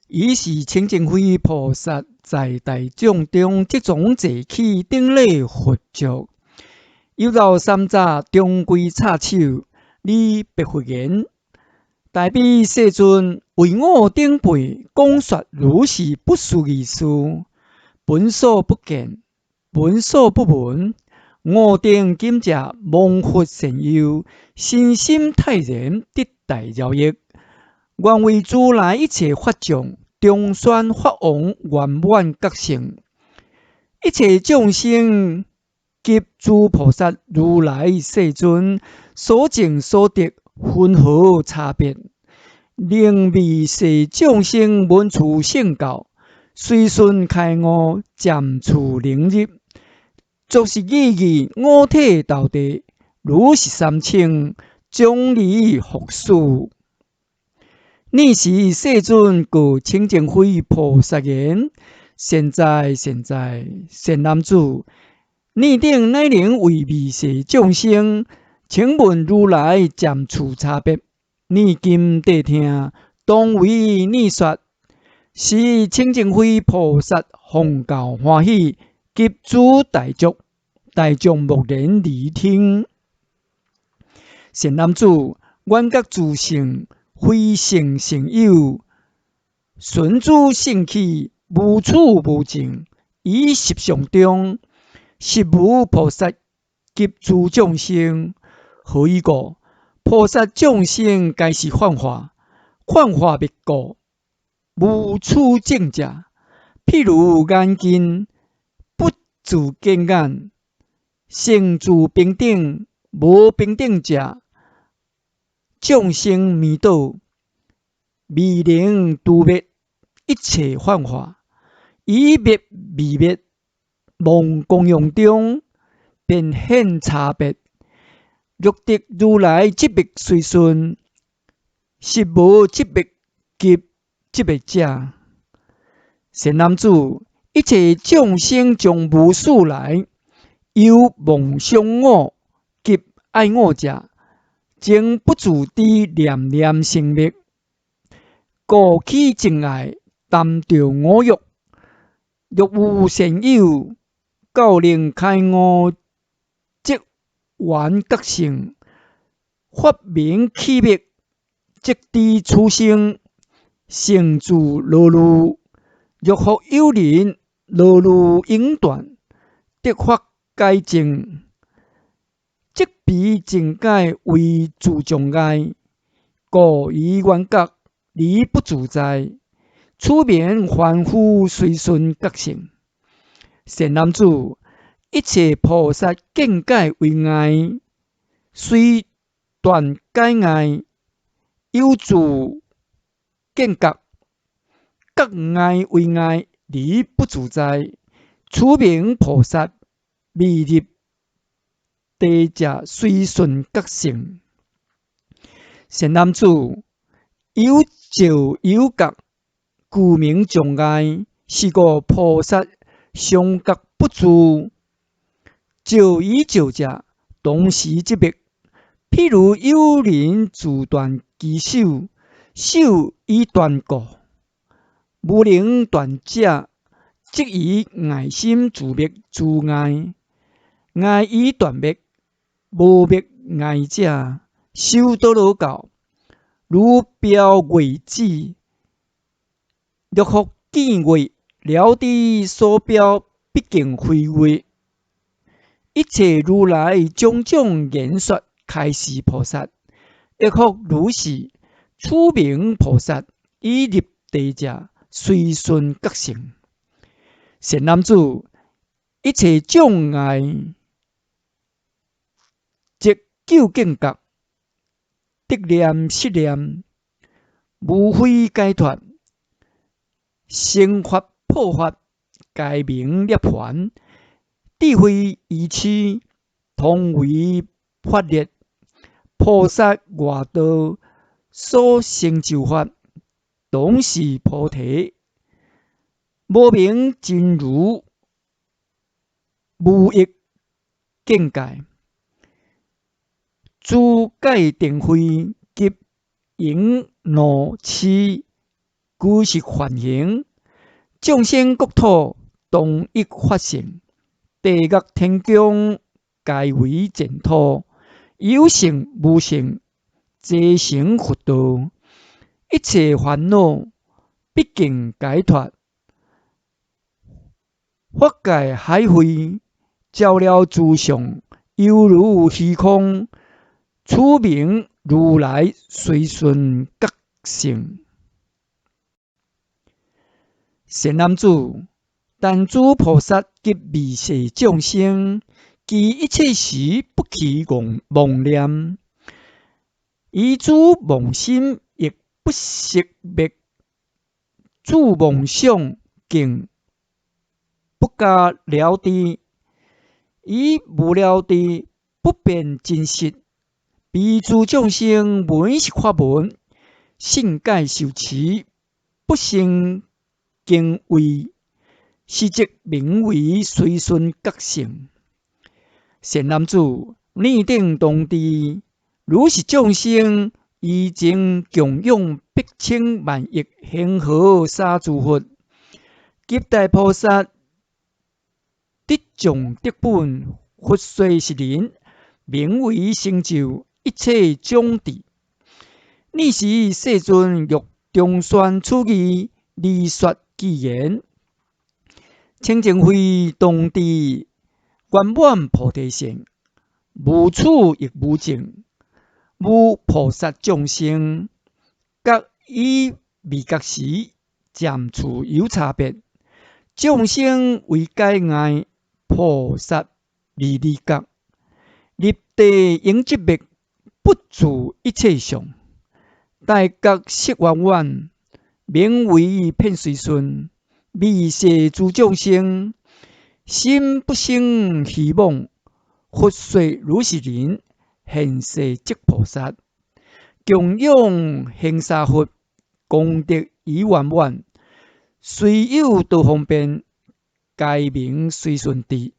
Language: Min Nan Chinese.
爾時清淨慧菩薩在大眾中，即從坐起，頂禮佛足，猶繞三匝，重跪叉手，禮白佛言：大悲世尊，為我等輩講說如是不思議事，聞所不見，聞所不聞。我等今者蒙佛善佑，身心泰然，得大饒益。願為如來一切法眾，重宣法王圓滿覺性，一切眾生及諸菩薩如來世尊所證所得，雲何差別？能利世眾生聞此聖教，隨順開悟，漸次能入，作是意義，五體投地，如是三稱，終禮復始。爾時世尊告清淨慧菩薩言：善哉善哉，善男子！汝等乃能為未世眾生，請問如來漸次差別。汝今諦聽，當為汝說。時清淨慧菩薩奉教歡喜，及諸大眾，大眾默然聆聽。善男子，緣覺自性，非聖成有，順諸性起，無處無境，於實相中，實無菩薩及諸眾生。何以故？菩薩眾生皆是幻化，幻化滅故，無處證者。譬如眼鏡，不自見眼，成自平等，無平等者，眾生迷倒，未能除滅一切幻化，以滅未滅，妄功用中，便現差別。若得如來寂滅隨順，實無寂滅及寂滅者。善男子，一切眾生從無始來，有妄想我及愛我者，終不自知念念生滅，故起憎愛，貪著五欲。若有善友，教令開悟，即圓覺性，發明起滅，即知此生，成住樂樂。若復有人樂樂永斷，得法解證，即彼淨解為自障礙，故於圓覺而不自在。此名凡夫隨順覺性。善男子，一切菩薩見解為礙，雖斷解礙，猶自見覺，覺礙為礙而不自在。此名菩薩未入地者隨順覺性。善男子，有照有覺，故名障礙。是故菩薩常覺不住，照與照者，同時寂滅。譬如有人自斷其手，手已斷故，無能斷者，即以礙心自滅諸礙，礙已斷滅，無滅礙者，修多羅教，如標月指。若復見月，了知所標畢竟非月。一切如來種種言說開示菩薩，亦復如是。此名菩薩已入地者，隨順覺性。善男子，一切障礙即究竟覺，得念失念，無非解脫，成法破法，皆名涅槃。智慧愚痴，同為法力。菩薩外道所成就法，同是菩提。無明真如無異境界，諸戒定慧及忍怒癡，具是梵行，眾生國土同一法性，地獄天宮皆為淨土，有性無性，皆成佛道，一切煩惱畢竟解脫，法界海會照了諸相，猶如虛空，此名如來隨順覺性。善男子，但諸菩薩及微細眾生，其一切時不起妄妄念，於諸妄心亦不識滅，諸妄想境不加了知，以無了知不辨真實，彼諸眾生聞是法門，信解受持，不生敬畏，是則名為隨順覺性。善男子，爾等當知，如是眾生依前供養百千萬億恆河沙諸佛及大菩薩，得眾德本佛說是人，名為成就一切種智。爾時世尊欲重宣此義，而說偈言：清淨慧當知，圓滿菩提性，無取亦無證，無菩薩眾生，覺與未覺時，暫處有差別。眾生為解礙，菩薩離離覺，立地應寂滅，不住一切相。大覺悉圓滿，名為遍隨順，微細諸眾生，心不生虛妄。佛說如是人，現世即菩薩，供養恆沙佛，功德已圓滿，雖有多方便，皆名隨順智。